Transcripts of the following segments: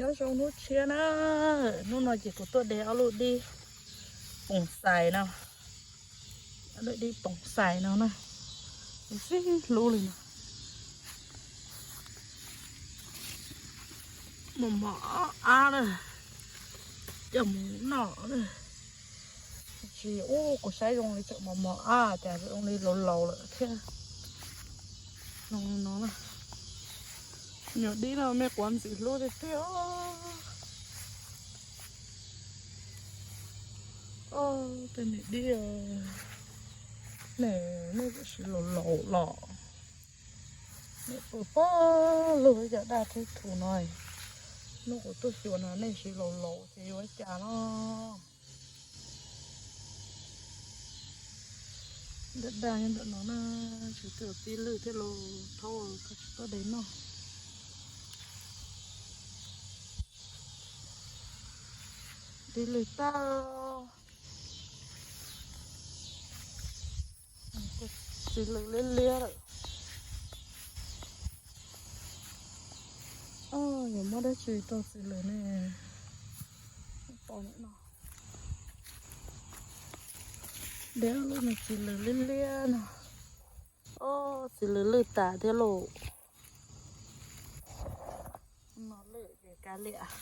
Nyob zoo hnub tshiab na, hnub no ces kuv tuaj de ob lub dib poos xais no, ob lub dib poos xais no na, kuv sib hlub li no. Mos mos ab na, coj mus noj na. Tsis ub, kuv saib zoo li tseem mos mos ab, cas zoo li laus laus lawm thiab. Zoo li no na. Nyuam dib no me quav ntxim hlub tiag tiag. Tej niam dib, nej, nej tam sim laus laus los, nej pw pab lug cov daj thiab thu no. Hnub kuv tuaj xyuas no nej siv laus laus ces yuav cas no. Ntawm daj nyob ntawm no na, tsis twb tib lwj thiab los thaub koj tsis tuaj de noj. Tib lwj tag. Txiv lwm liab liab lawm. Yog muab dab tsi rau txiv lwm ne? Pom no, de lub no txiv lwm liab liab no. Txiv lwm lwj tas thiab lauj. No lwj ces kav liam.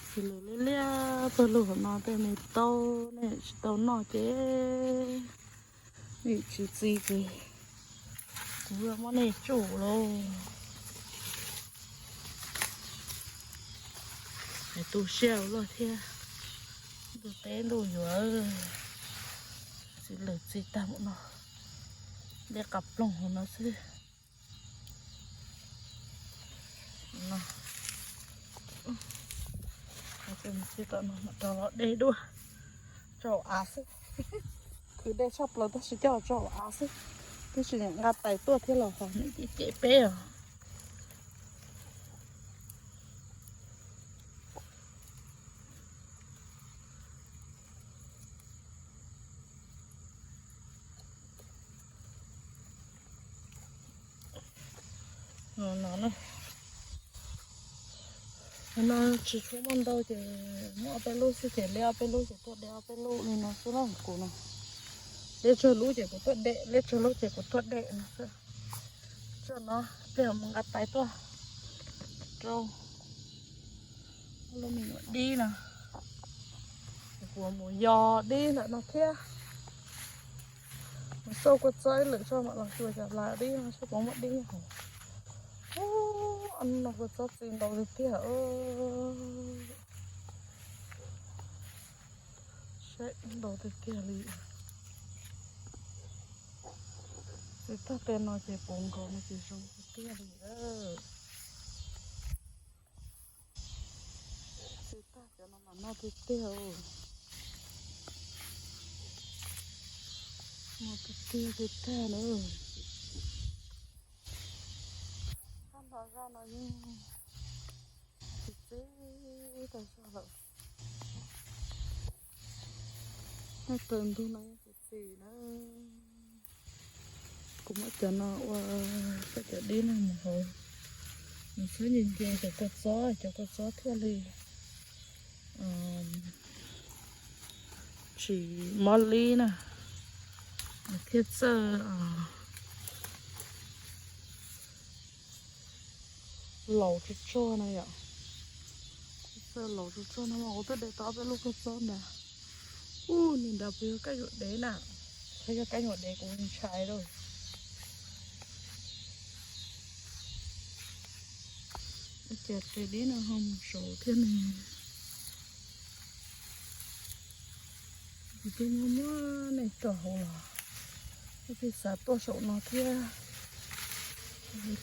Txiv lwm liab liab pawg lug hauv no tej me taub nej tsis tau noj ces nej tsis txi ces kuv muab nej tsuj lauj. Hais tu siab ua luaj thiab. Ntuj teb ntuj yuav, txiv lwm txi tag mus no, dej qas ploog hauv no xwb. Txi tom no mam rov los de dua, tso hauv av xwb. Khwv dej tshaj plaws tab sis coj tso hauv av xwb, tab sis niam nqa tais tuaj thiab los ho niam cem cem peb os. No, no tsis tshua muaj ntau ces muaj ob peb lub xwb ces liab ob peb lub ces tuaj de ob peb lub li no xwb na kuv no. Liab tsawg lub ces kuv tuaj de, liab tsawg lub ces kuv tuaj de no xwb. Tso no, pliag mus nqa tais tuaj rau lub me nyuam dib no. Kuv mus yos dib ntawm no thiab. Mus xauj kua txob ib lwm tso mam los xyuas cov las dib no saib puas muaj dib hauv. Ub, no kua txob txi ntau tiag tiag. Saib ntau tiag tiag li. Txiv tag tes no ces puv nkaus no ces zoo tiag tiag li. Txiv tag cov no mas noj tiag tiag. Noj tiag tiag tiag tiag na. Qab nrho zaj no yeej txi txi tas zog lawm. Noj taws ntug no yeej txi txi na. Kuv muab cov no ua, cov dib no mus hauv, mus txhob nce nce cov kua txob, cov kua txob thiaj li tsis mob lib na, thiaj txawj laus tsuag tsuag na yom. Txawj laus tsuag tsuag no mas kuv twb de tau ob peb lub kua txob ntag. Ub, nim nrad puas yog kab nyuam dev na? Qhov yog kab nyuam dev kuv ntshai lauj. Cas tes dib no ho mus saud thiab ne? Kuv twb muab muab nej tso hauv los, kuv twb xav tuaj saum no thiab.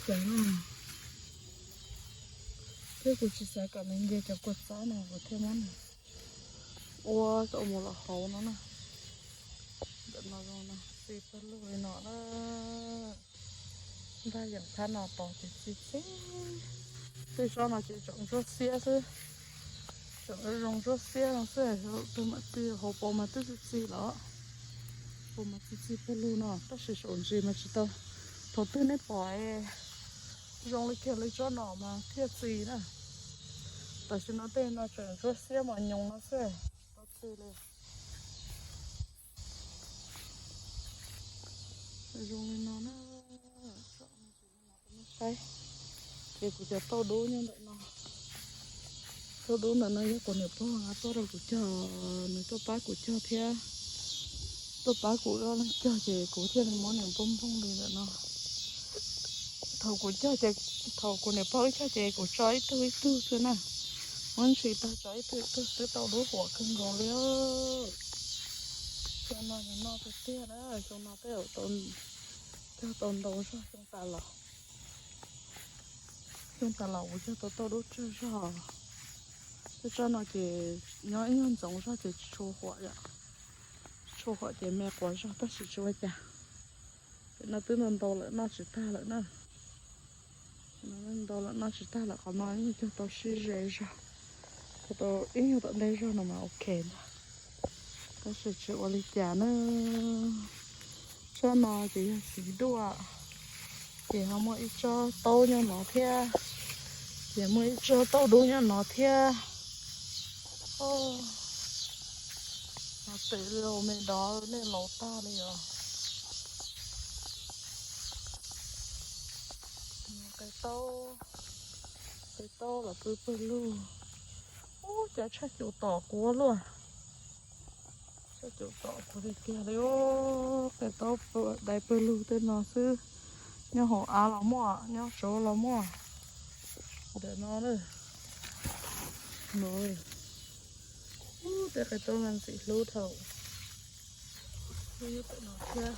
Cas no, thiab kuv tsis xav kom nws nce cov kua txob no kuv thiaj muab nws ua kom mus los hauv no na. Ntawm no zoo no txi pawg lug li no na. Npaj yam thab no tos ces txi txi. Tej tsob no ces tseem ntsuab xiab xwb, tseem zoo ntsuab xiab no xwb. Twg mam txi hauv paus mas twb txi txi los, paus mas txi txi pawg lug no tab sis saum ntsis mas tsis tau. Thaum twg nej pom Zoo li kiag li tsob no mas thiaj txi na. Tam sim no tej no tseem ntsuab xiab mos nyoos no xwb, tsis tau txi li. Zoo li no na, saib. Ces kuv cov tauj dub nyob ntawm no. Tauj dub ntawm no yog kuv niam pog tuaj rau kuv cog, nws tuaj pab kuv cog thiab. Tuaj pab kuv ob leeg cog ces kuv thiaj li muab niam npog npog li ntawm no. Thaum kuv cog ces, thaum kuv niam pog wb cog ces kuv tso ib tug ib tug xwb na. Muab ntsis tag tso ib tug ib tug xwb, tauj dub huam kawg nkaus li. Xyoo no yog noj tiag tiag na, xyoo no tej zaum cog tau ntau zog xyoo tas los. Xyoo tas los kuv cog tau tauj dub tsawg zog. Tej tsob no ces nyob ib nyuag ntxoov zog ces tsis tshua huam yom. Tsis tshua huam ces me quav zog tab sis tsis ua cas. Ces no twb ntau ntau lawm noj tsis tag lawm na. Ntau lawm noj tsis tag lawm, qhov no yeej cog tau sib ze zog. Cog tau ib nyuag tom ntej zog no mas ok ntag. Tab sis tsis ua li cas na. Tsob no ces yog txiv duaj, ces ho muaj ib tsob taub nyob no thiab, ces muaj ib tsob tauj dub nyob no thiab. Tes li me dov nej laus tag li os. Qe taub, qe taub los pw pawg lug. Ub, cas tshaj cum tom kuv luaj. Tshaj cum tom kuv tiag tiag li. Qe taub dai pawg lug tej no xwb. Nyob hauv av los muaj, nyob saud los muaj. Ntawm no na. No. Ub, tej qe taub no ntxim hlub dhau. Ub, ntawm no thiab.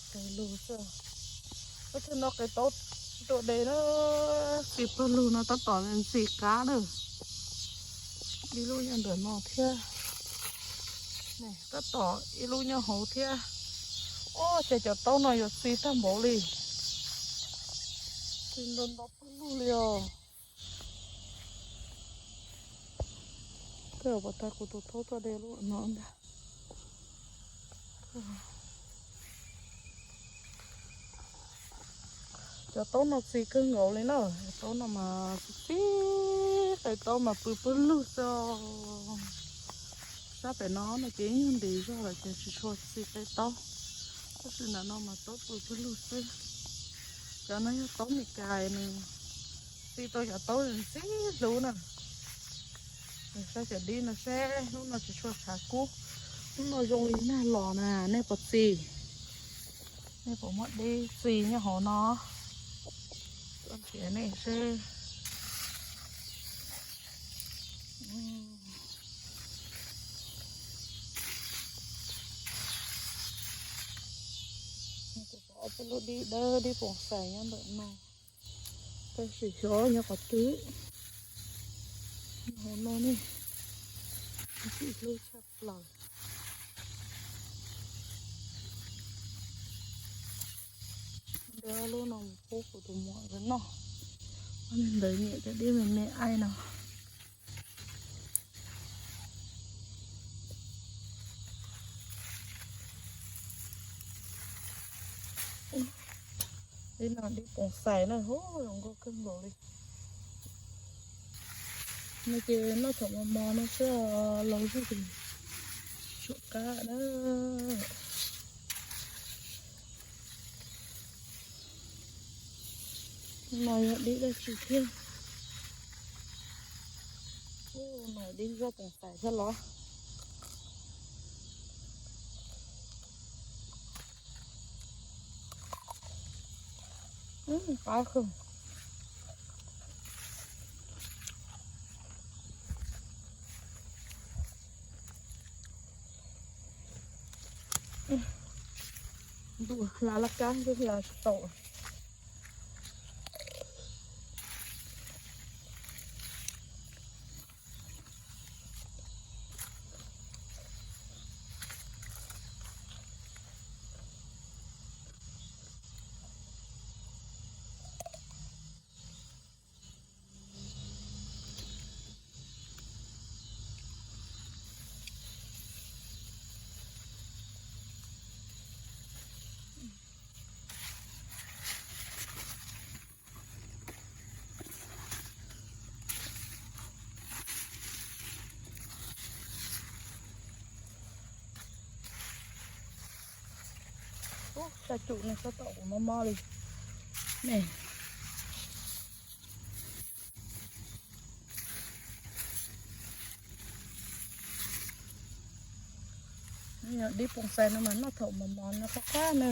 Qe lug xwb. Ub, tej no qe taub ruam de na. Txiv pawg lug no tab tom ntxim qab na. Ib lub nyob ntawm no thiab. Tab tom ib lub nyob hauv thiab. Ub, ces cov taub no yuav txi tag npaum li. Txi ntau ntau pawg lug li os. Tej zaum pom tag kuv tus thaub tuaj de lub no ntag. Cov taub no txi kawg nkaus li na. Cov taub no mas txi txi, qe taub mas pw pawg lug xwb. Sab pem no no ces ib nyuag ntev zog lawm ces tsis tshua txi qe taub, tab sis ntawm no mas taub pw pawg lug xwb. Cov no yog taub Meskas, nws txi tau cov taub ntxim hlub na. Nws saib cov dib no seb, hnub no tsis tshua tshav kub, hnub no zoo li nag los na, nej puas txi? Nej puas muab dib txi nyob hauv no? Tuaj nrhiav nej seb. Kuv pom ob peb lub dib dawb dib poom xais nyob ntawm no, tab sis xyov nyob qhov twg. Nyob hauv no ne, ntxim hlub tshaj plaws. Ntawd lub no mus pub kuv tus muam nkawd noj. Ob niag ntawd nyiam cov dib me me aib no. Dib no dib poom xais na, hu, zoo nkauj kawg nkaus li. No ces noj thaum mos mos no xwb, laus zog ces tshuam qab na. No yog dib dab tsi thiab? Ub, no dib zaj poom xais thiab los? Qab kawg. Ntuj, hla laj kab twb hla tsis tau. Ub, tshaj cum no txhob tom kuv mob mob li ne. Dib poo xais no mas noj thaum mos mos no qab qab na.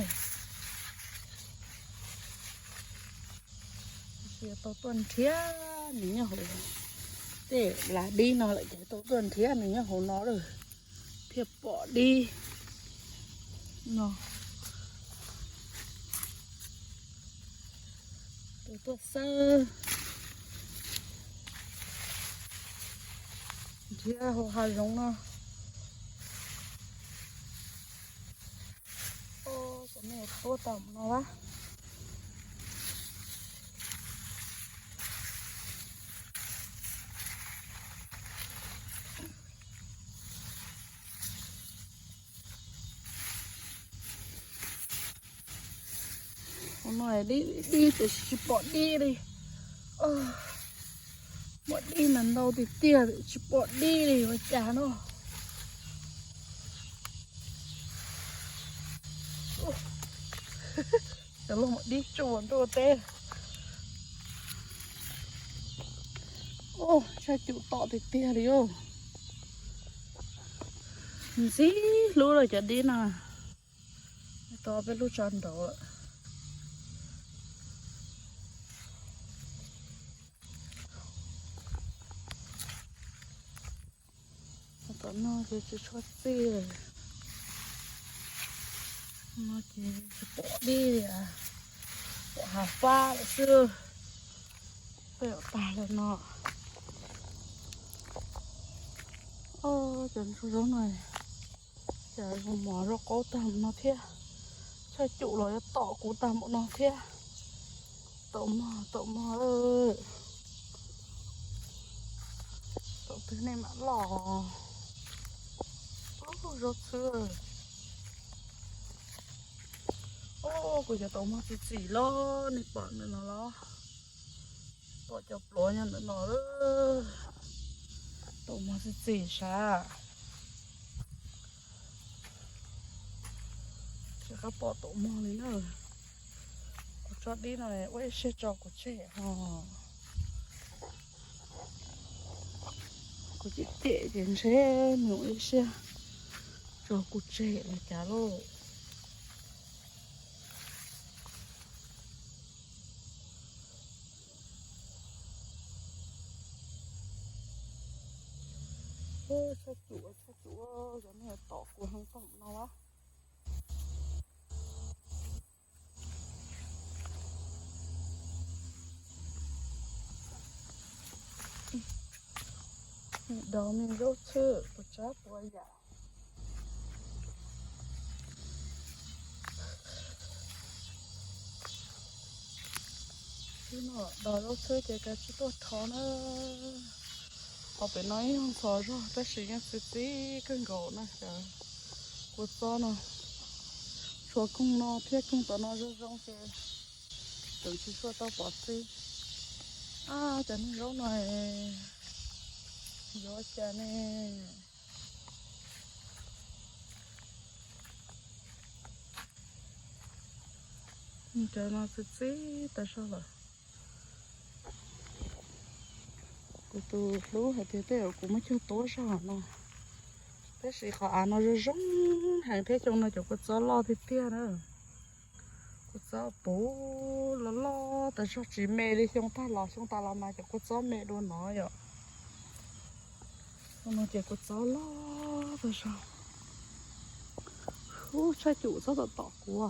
Tsis tau tuaj nrhiav nws nyob hauv tej lav dib no lawm ces tau tuaj nrhiav nws nyob hauv no lawm thiaj pom dib no. Tus tuaj xawb nrhiav hauv hav zoov no. Cov nej tuaj tau no a. Ua no dib dib tiam sis tsis pom dib li. Muaj dib mas ntau tiag tiag tsis pom dib li ua cas no. Cov loj dib tsuj ntuj teb. Ub, tshaj cum tom tiag tiag li os. Ntxim hlub lawm cov dib no. Tau peb lub tso nraud lawm. Tom no ces tsis tshua txij, no ces tsis pom dib li, pom hav fab lawm xwb. Peb tag lawm no. Cov ntsuag zaub no, cas zoo mov zoo qaub tag no thiab. Tshaj cum los yuav tom kuv tag npaum no thiab. Tau mog, tau mog. Thaum twg nej mam loj. Ub, zaub txhwb. Ub, kuv cov taum mog txi txim los nej pom ntawm no los. Pom cov pluav nyob ntawm no. Taum mog txi txim sav. Tsis qab pom taum mog li na. Kuv tso dib no ua ib siab tso kuv tseg ho. Kuv cem cem ces ntshe nws ua ib siab tso kuv tseg li cas lauj. Tshaj cum, tshaj cum, cov nej tom kuv heev tag no a. Dog me zaub txhwb puas tsab puas yam. Twb no dog zaub txhwb ces kav tsij tuaj thov na. Qhov pem no ib nyuag ntxhov zog tab sis yeej txi txiv kawg nkaus na cov kua txob no. Tshuav koog no thiab koog tom no zoo zoo ces tseem tsis tshua tau pom txiv. Ab, cov niag zaub no yuav cas ne? Cov no txi txiv tas zog lawm. Kuv tus hlub hais tias tej zaum kuv muab cog tuab zog no, tab sis qhov av no zoo zoo heev thiab xyoo no cov kua txob loj tiag tiag na. Kua txob puv loj loj tas zog tsis me li xyoo tag los, xyoo tas los mas cov kua txob me dua no yom. Xyoo no ces kua txob loj tas zog. Ub, tshaj cum txob tom tom kuv.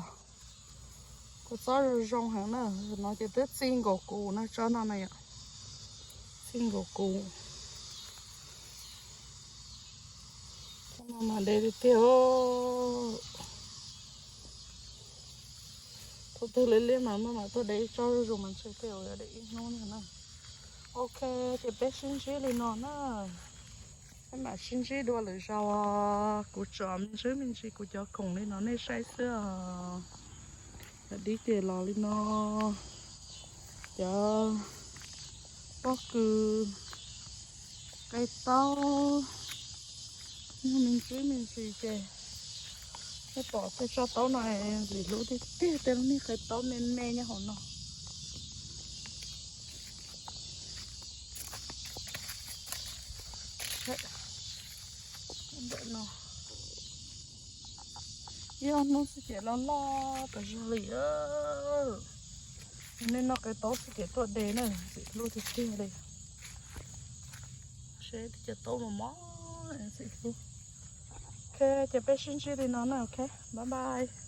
Kua txob zoo zoo heev na, no ces twb txi nkaus kuv no tsob no na yom. Txi nkaus kuv. Tsob no mas de tiag tiag. Thaum twg liab liab mas maj mam tuaj de ib tsob zoo zoo mas ntshe tej zaum yuav de ib hnub no na. Ok, ces peb sib ntsib li no na. Peb mam sib ntsib dua lwm zaus. Kuv tsom me ntsis me ntsis kuv cov khoom li no nej saib xwb os. Cov dib ces los li no. Cov pob kws, qaib taub, nyuag me ntsis me ntsis ces Nej pom tej tsob taub no, ntxim hlub tiag tiag, tej lub niag qe taub me me nyob hauv no. Ntawm no, ib ob hnub xwb ces loj loj tas zog li. Nej noj qe taub xwb ces tuaj de na, ntxim hlub tiag tiag li. Seb tej cov taub no mos ntxim hlub. Ok, ces peb sib ntsib li no na, ok, bye bye.